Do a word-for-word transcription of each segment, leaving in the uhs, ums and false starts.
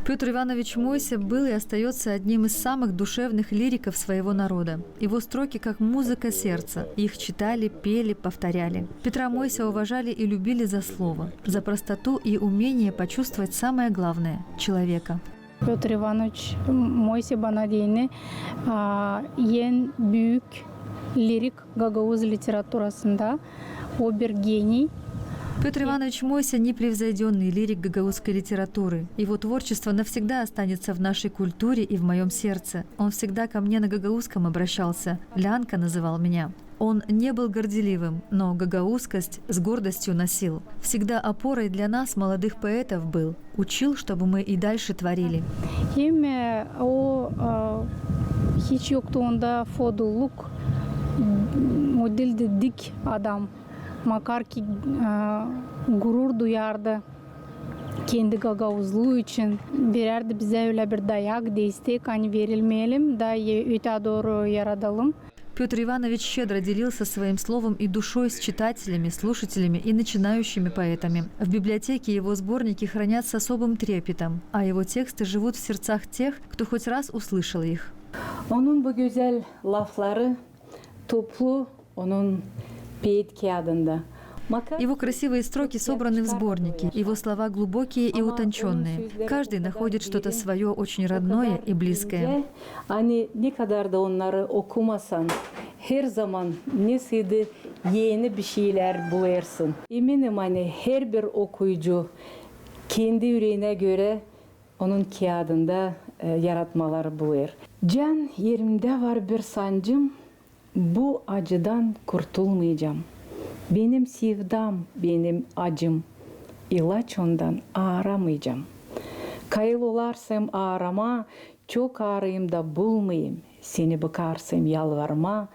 Пётр Иванович Мойсе был и остаётся одним из самых душевных лириков своего народа. Его строки как музыка сердца. Их читали, пели, повторяли. Петра Мойсе уважали и любили за слово, за простоту и умение почувствовать самое главное — человека. Пётр Иванович Мойсе bana deyni, a, en büük lirik gagauz literaturasında. O bir geniy. Пётр Иванович Мойсе — непревзойдённый лирик гагаузской литературы. Его творчество навсегда останется в нашей культуре и в моём сердце. Он всегда ко мне на гагаузском обращался, Лянка называл меня. Он не был горделивым, но гагаузскость с гордостью носил. Всегда опорой для нас, молодых поэтов, был. Учил, чтобы мы и дальше творили. Hem, e, o, e, hiç yoktu onda fodulluk, o diildi dik adam. Makar ki, e, gurur duyardı kendi gagauzluu için. Verärdi bizä ölä bir dayak, destek, ani verilmeyelim da, e, ötää dooru yaradalım. Пётр Иванович щедро делился своим словом и душой с читателями, слушателями и начинающими поэтами. В библиотеке его сборники хранят с особым трепетом, а его тексты живут в сердцах тех, кто хоть раз услышал их. Onun bu gözäl lafları toplu onun peet kiyadında. Его красивые строки собраны в сборнике, его слова глубокие и утончённые. Каждый находит что-то своё, очень родное и близкое. Ani ne kadar da onnarı okumasan, herzaman nesä eni bir şeylär bulêrsın. Eminim, ani herbir okuyucu kendi üreenä görä onun kiyadında, e, yaratmaları bulêr. Can erimdä var bir sancım, bu acıdan kurtulmaycam. Benim sevdam, benim acım, ilaç ondan aaramaycam. Kayıl olarsam aarama, çok aarayım da bulmayım. Seni bıkarsam yalvarma,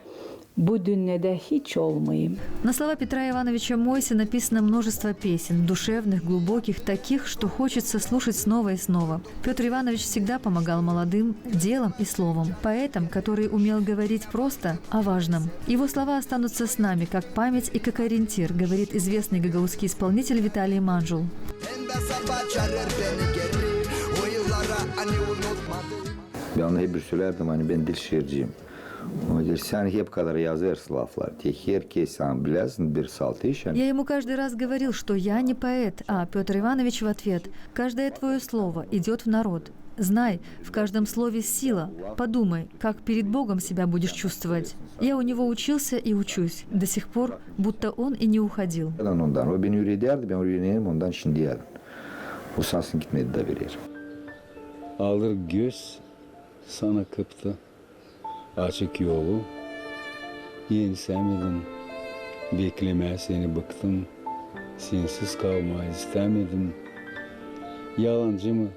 bu dünnedä hiç olmayım. На слова Петра Ивановича Мойсе написано множество песен, душевных, глубоких, таких, что хочется слушать снова и снова. Пётр Иванович всегда помогал молодым делом и словом, поэтом, который умел говорить просто о важном. Его слова останутся с нами как память и как ориентир, говорит известный гагаузский исполнитель Виталий Манжул. Bän ona hep bir söleerdim, ani bän diil şiirciyim. O deer, sän hep kadar yazêrsın laflar. Tek herkez, sän bilersin bir salt iş. Я ему каждый раз говорил, что я не поэт, а Пётр Иванович в ответ: «Каждое твоё слово идёт в народ. Знай, в каждом слове сила. Подумай, как перед Богом себя будешь чувствовать». Я у него учился и учусь до сих пор, будто он и не уходил. Ondan, o beni üüredärdi, bän üürenerim ondan şindiyädän. O sasın gitmedi da verer. Alır göz sana kıptı açık yolu. Ensämedim beklemää seni, bıktım. Sensiz kalmaa istämedim. Yalancı mı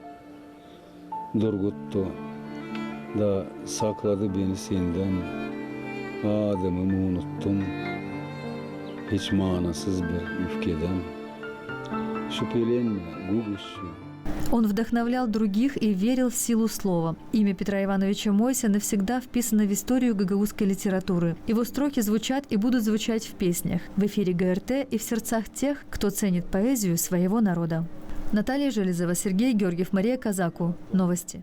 durguttu da sakladı beni sendän. Adımı mı unuttun hiç manasız bir üfkedän? Şüpelenmä, guguşçu. Он вдохновлял других и верил в силу слова. Имя Петра Ивановича Мойсе навсегда вписано в историю гагаузской литературы. Его строки звучат и будут звучать в песнях, в эфире ГРТ и в сердцах тех, кто ценит поэзию своего народа. Наталья Железова, Сергей Георгиев, Мария Казаку. Новости.